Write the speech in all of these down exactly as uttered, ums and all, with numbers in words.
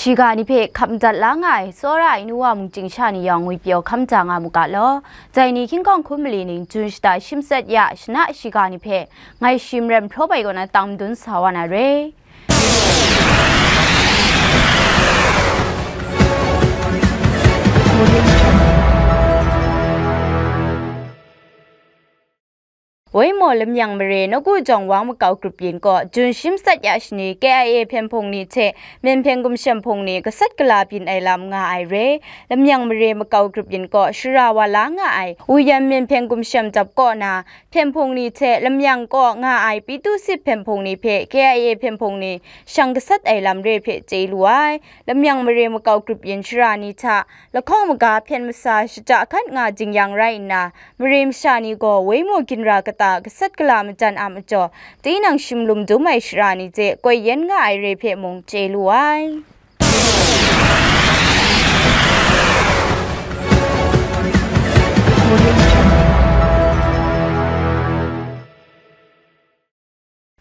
Shiga ni hpe hkap madat la nga ai tsawra ai nu wa mungchying sha ni yawng ngwipyaw hkam ja nga mu ga law. Dai ni hkying hkawng hkun mali ning Jun shata shi matsat ya shana shiga ni hpe ngai shi maren hpraw bai kaw na tang madun sa wa na re. Waimaw Lamyang mare Nawku Jawng Wang makau grup yin kaw Jun shi matsat ya shani K I A hpyen hpung ni hte Myen Hpyen Gumshem hpung ni gasat gala byin ai lam nga ai re. Lamyang mare makau grup yin kaw shara wa la nga ai Wuyan Myen Hpyen Gumshem dap kaw na hpyen hpung ni hte Lamyang kaw nga ai Pitu Sit hpyen hpung ni hpe K I A hpyen hpung ni shang gasat ai lam re hpe chye lu ai. Lamyang mare makau grup yin shara ni hta lahkawng maga hpyen masa shata hkat nga jing yang rai nna, mare masha ni gaw Waimaw ginra kata gasat gala majan a majaw, tinang shim lum dum ai shara ni hte koi yen nga ai re hpe mung chye lu ai.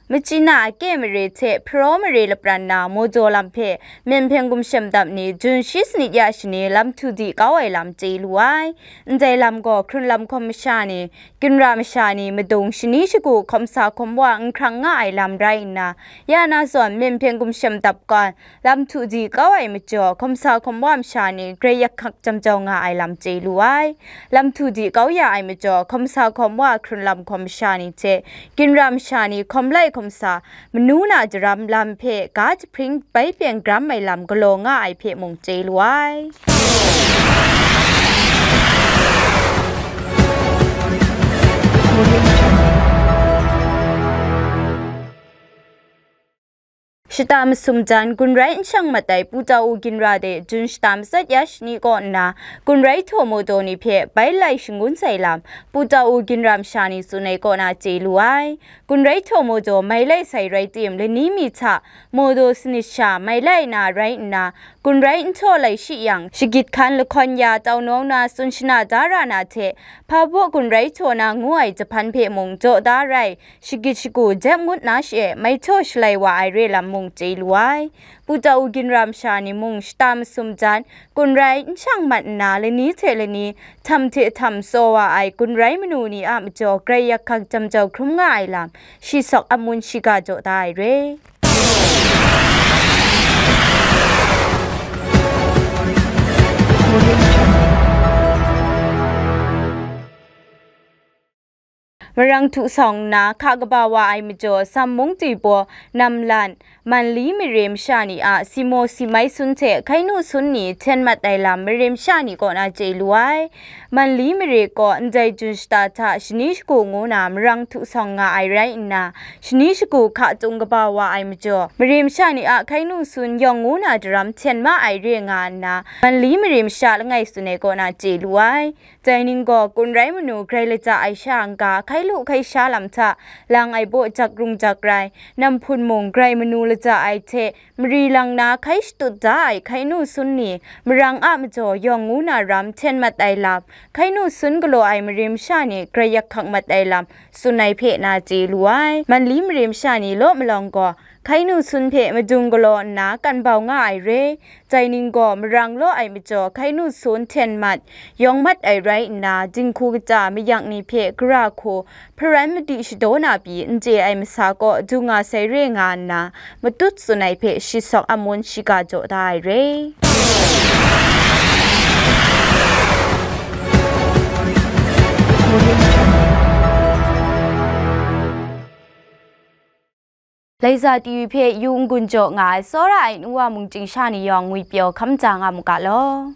Machina a kye mare hte Hparaw mare lapran na Mawdaw lam hpe Myen Hpyen Gumshem dap ni Jun shi sanit ya shani lam htu di kau ai lam chye lu ai. Ndai lam gaw hkrun lam hkawm masha ni, ginra masha ni madung shani shagu hkawm sa hkawm wa n hkrang nga ai lam rai nna, ya na zawn Myen Hpyen Gumshem dap kan lam htu di kau ai majaw, hkawm sa hkawm wa masha ni grai yak hkak jam jau nga ai lam chye lu ai. Lam htu di kau ya ai majaw, hkawm sa hkawm wa hkrun lam hkawm masha ni hte ginra masha ni hkawm lai hkawm sa, manu na daram lam hpe ga jahpring bai pyen gram ai lam galaw nga ai hpe mung chye lu ai. Shata masum jan gun rai n shang mat ai Pu Tau Ginra de Jun shata matsat ya shani kaw nna, gun rai htaw Mawdaw ni hpe bai lai shangun sai lam, Pu Tau Ginra masha ni tsun ai kaw na chye lu ai. Gun rai htaw Mawdaw mai lai sai rai tim, lani mi hta Mawdaw sanit sha mai lai na rai nna, gun rai n htaw lai shi yang, shagit hkan lahkawn ya tau nawng na tsun shana da ra na hte, hpa baw gun rai htaw na ngu ai jahpan hpe mung jaw da rai, shagit shagu jep ngut na she, mai htaw shalai wa ai re lam mung chye lu ai. Pu Tau Ginra masha ni mung shata masum jan, gun rai n shang mat nna, lani hte lani, htam hte htam tsaw wa ai gun rai manu ni a majaw grai yak hkak jam jau hkrum nga ai lam, shi sawk a mun shiga jaw da ai re. Marang htu sawng nna hka kaba wa ai majaw, Sam mung Tibaw, Namlan, Manli mare masha ni a simo simai sun hte hkainu sun ni hten mat ai lam mare masha ni kaw na chye lu ai. Manli mare kaw ndai Jun shata hta shani shagu ngu na marang htu sawng nga ai rai nna, shani shagu hka tung kaba wa ai majaw, mare masha ni a hkainu sun yawng ngu na daram hten ma ai re nga nna, Manli mare masha langai tsun ai kaw na chye lu ai. Dai ning gaw, gun rai manu grai lata ai sha n-ga, hkai lu hkai sha lam hta lang ai baw jak rung jak rai, nam hpun mung grai manu lata ai hte mari lang na hkai shadut da ai hkainu sun ni, marang a majaw yawng ngu na ram hten mat ai lam, hkainu sun galaw ai mare masha ni grai yak hkak mat ai lam, tsun ai hpe na chye lu ai. Manli mare masha ni law malawng gaw, hkainu sun hpe madung galaw nna kan bau nga ai re. Dai ning gaw marang law ai majaw hkainu sun hten mat, yawng mat ai rai nna, dinghku kata mayak ni hpe gara hku hparan madi shadaw na pyi n chye ai masa kaw du nga sai re nga nna, matut tsun ai hpe shi sawk a mun shiga jaw da ai re. Laiza T V hpe yu n-gun jaw nga ai tsawra ai nu wa mungchying sha ni yawng ngwipyaw hkam ja nga mu ga law.